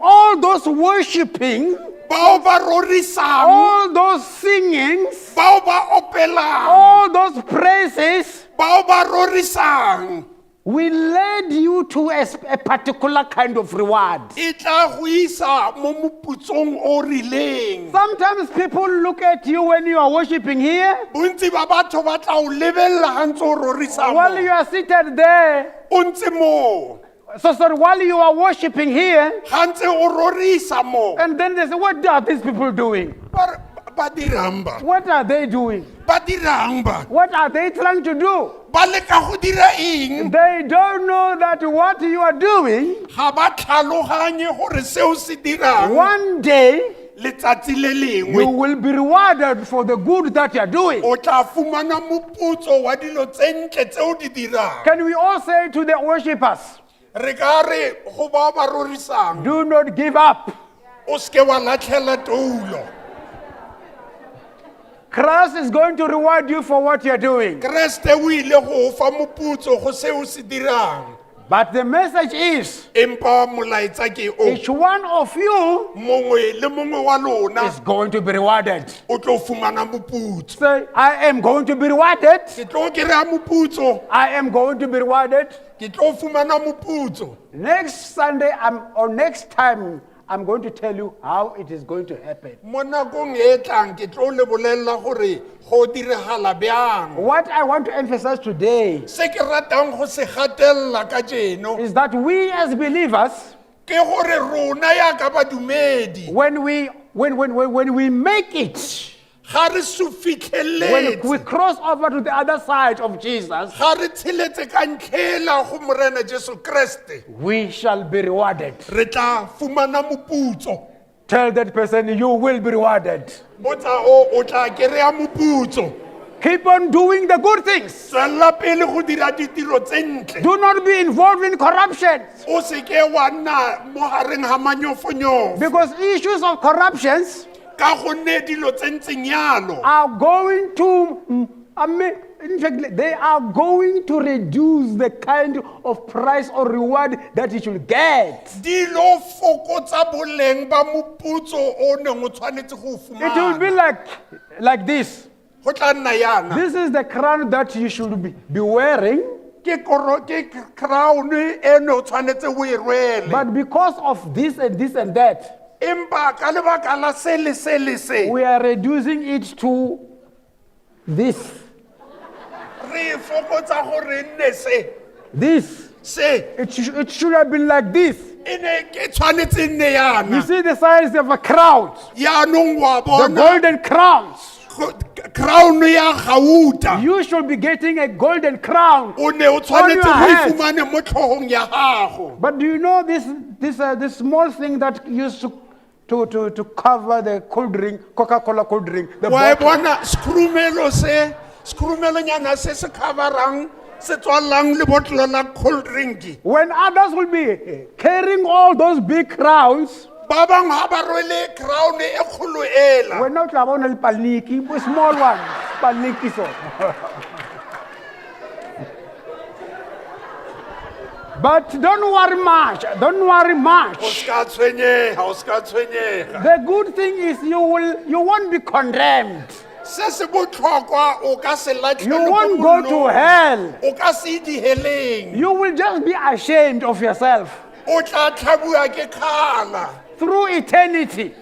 all those worshipping, Bao ba rorisang. all those singings, Bao ba opelang. all those praises Bao ba rorisang. will lead you to a particular kind of reward. E tla go isa mo moputsong o rileng. Sometimes people look at you when you are worshiping here, Bontsi ba batho ba tla o lebelela ga ntse o rorisa while mo. you are seated there. O ntse moo. So sorry, while you are worshiping here, Ga ntse o rorisa mo. and then they say, "What are these people doing? Ba re, ba dirang ba? What are they doing? Ba dirang ba? What are they trying to do?" Ba leka go dira eng? They don't know that what you are doing, Ga ba tlhaloganye gore seo se dirang one day letsatsi le you lengwe will be rewarded for the good that you are doing. o tla fumana moputso wa dilo tse ntle tse o di dirang. Can we all say to the worshippers, Re ka re go bao ba rorisang, do not give up? o seke wa latlhela toulo. Christ is going to reward you for what you are doing. Kreste o ile go o fa moputso go seo se dirang. But the message is, Empa molaetsa ke o, each one of you mongwe le mongwe wa lona is going to be rewarded. o tlo fumana moputso. Say, I am going to be rewarded. Ke tlo kry-a moputso. I am going to be rewarded. Ke tlo fumana moputso. Next Sunday or next time, I'm going to tell you how it is going to happen. Mo nakong e tlang ke tlo le bolelela gore go diragala bjang. What I want to emphasize today Se ke ratang go se gatelela kajeno is that we as believers, ke gore rona yaka badumedi when we make it, ga re so when we fitlheletse, cross over to the other side of Jesus, ga re tsheletse ka ntlhela go Morena Jesu Kreste, we shall be rewarded. re tla fumana moputso. Tell that person you will be rewarded. Botsa o o tla kry-a moputso. Keep on doing the good things. Tswelela pele go dira ditiro tse ntle. Do not be involved in corruption, O seke wa nna mo gareng ga manyofonyofo, because issues of corruptions ka gonne dilo tse ntseng yalo are going to, I mean, in fact, they are going to reduce the kind of price or reward that you should get. di lo fokotsa boleng ba moputso o neng o tshwanetse go o It will be fumana. like this. Go tla nna yana. This is the crown that you should be wearing, Ke koro ke crown e ne o tshwanetse o e rwele. but because of this and this and that, Empa ka lebaka la se le se le se, we are reducing it to this. re e fokotsa gore e nne se. This. Se. It should have been like this. E ne ke tshwanetse e nne You yana. see the size of a crown, Yaanong wa the bona golden crowns. crown ya gauta. You should be getting a golden crown. O ne o tshwanetse your o e head. fumane mo tlhogong ya gago. But do you know this small thing that used to cover the cold drink, Coca-Cola cold drink? The Wa e bottle? bona sekhurumelo se, sekhurumelonyana se se coverang, se tswallang lebotlolo la cold drink. When others will be carrying all those big crowns, Ba bangwe ha ba rwele crown e kgolo ela. we're not about paniki, small one, paniki so. But don't worry much. Don't worry O much. ska tshwenyega, o ska tshwenyega. The good thing is you won't be condemned. Se se botlhokwa o ka se latlhele You ko won't go to mollong. hell. O ka se ye diheleng. You will just be ashamed of yourself O tla tlhabiwa ke kgala through eternity.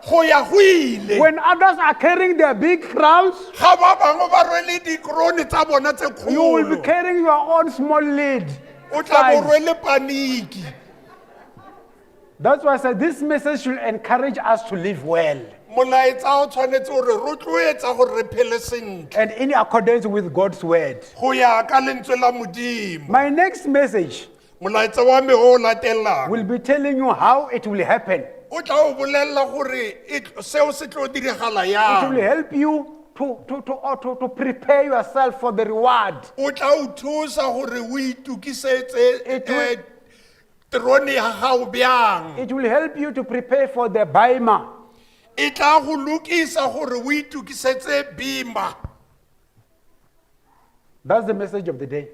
go ya go ile. When others are carrying their big crowns, Ga ba bangwe ba rwele dikrone tsa bona tse you will be kgolo. carrying your own small lid. O tla bo Size. rwele paniki. That's why I said this message should encourage us to live well Molaetsa o tshwanetse o re rotloetsa gore re phele sentle and in accordance with God's word. go ya ka lentswe la Modimo. My next message Molaetsa wa me o o latelang will be telling you how it will happen. o tla o bolelela gore seo se tlo diragala It will yang. help you to prepare yourself for the reward. O tla o thusa gore o itukisetse It will- terone ya gago bjang. It will help you to prepare for the Bima. E tla go lokisa gore o itukisetse bima. That's the message of the day.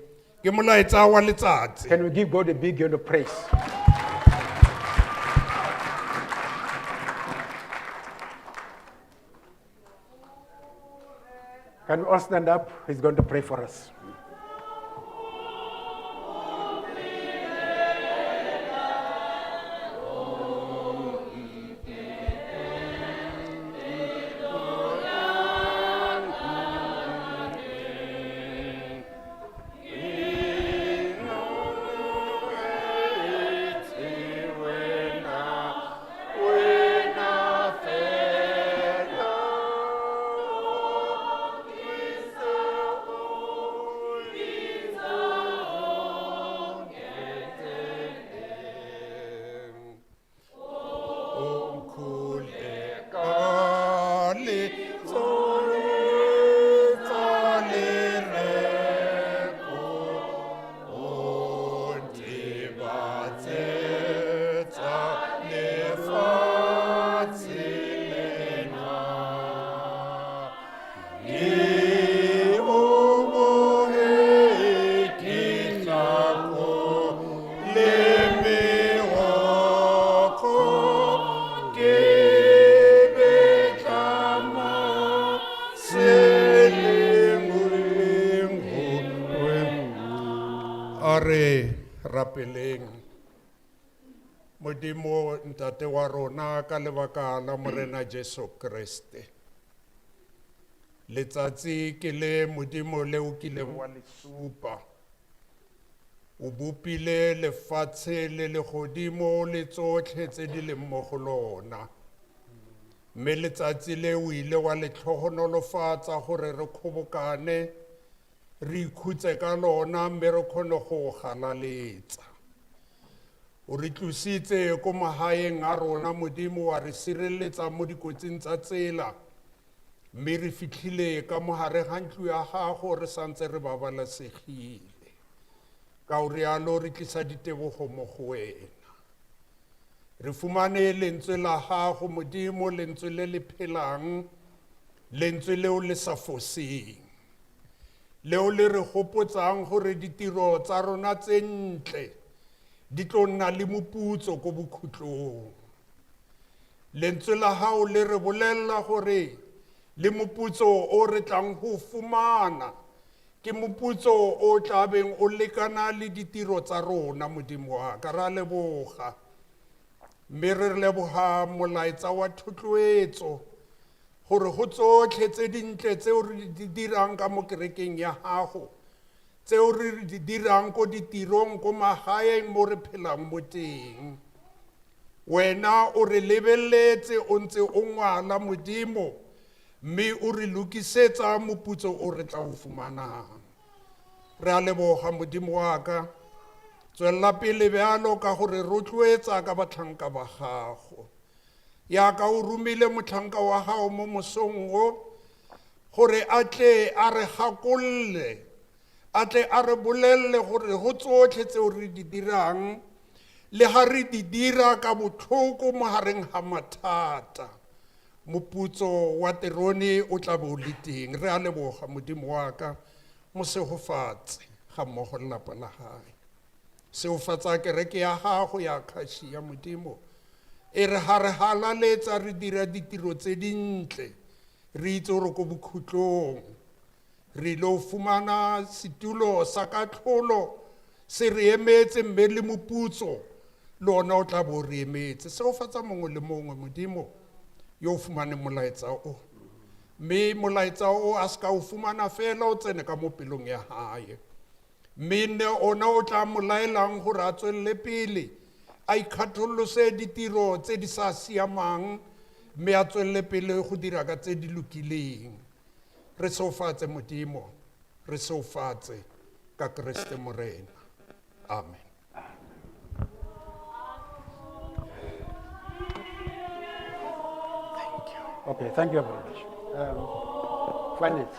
Ke molaetsa wa letsatsi. Can we give God a big hand of praise? Can we all stand up? He's going to pray for us. A re rapeleng. Modimo ntate wa rona ka lebaka la Morena Jesu Kriste. Letsatsi ke le Modimo le o kileng wa le supa. O bopile lefatshe le legodimo le tsotlhe tse di leng mo go lona. Mme letsatsi le o ile wa le tlhogonolofatsa gore re kgobokane, re ikhutse ka lona mme re kgone go galaletsa. O re tlositse ko magaeng a rona Modimo wa re sireletsa mo dikotsing tsa tsela, mme re fitlhile ka mo gare ga ntlo ya gago re santse re babalesegile. Ka o rialo re tlisa ditebogo mo go wena. Re fumane lentswe la gago Modimo, lentswe le le phelang, lentswe leo le sa foseng, leo le re gopotsang gore ditiro tsa rona tse ntle di tlo nna le moputso ko bokhutlong. Lentswe la gago le re bolelela gore le moputso o re tlang go fumana ke moputso o tlabeng o lekana le ditiro tsa rona Modimo wa ka. Ra leboga, mme re leboga molaetsa wa thotloetso gore go tsotlhe tse dintle tseo re di dirang ka mo kerekeng ya gago, tseo re di dirang ko ditirong, ko magaeng mo re phelang mo teng, wena o re lebeletse o ntse o ngwala Modimo, mme o re lokisetsa moputso o re tla o fumanang. Re a leboga Modimo wa ka. Tswelela pele bjalo ka gore rotloetsa ka batlhanka ba gago. Yaka o romile motlhanka wa gago mo mosong o, gore a tle a re gakolle, a tle a re bolelle gore go tsotlhe tseo re di dirang, le ga re di dira ka botlhoko mo gareng ga mathata, moputso wa terone o tla bo o le teng. Re a leboga Modimo wa ka, mo segofatse ga mmogo le lapa la gae. Segofatsa kereke ya gago ya Kgaši ya Modimo, e re ga re galaletsa re dira ditiro tse dintle, re itse gore ko bokhutlong re ile go fumana setulo sa katlholo se re emetse, mme le moputso le ona o tla bo o re emetse. Segofatsa mongwe le mongwe Modimo yo o fumaneng molaetsa o, mme molaetsa o a se ka o fumana fela o tsene ka mo pelong ya hae, mme nne ona o tla mo laelang gore a tswelele pele a ikgatholose ditiro tse di sa siamang mme a tswelele pele go dira ka tse di lokileng. Re seofatse Modimo, re seofatse ka Kreste Morena. Amen. Okay, thank you very much. Finance.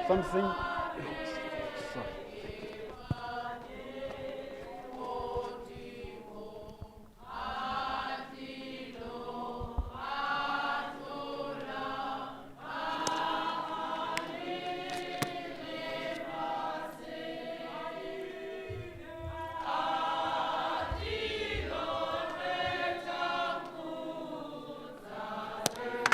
Something.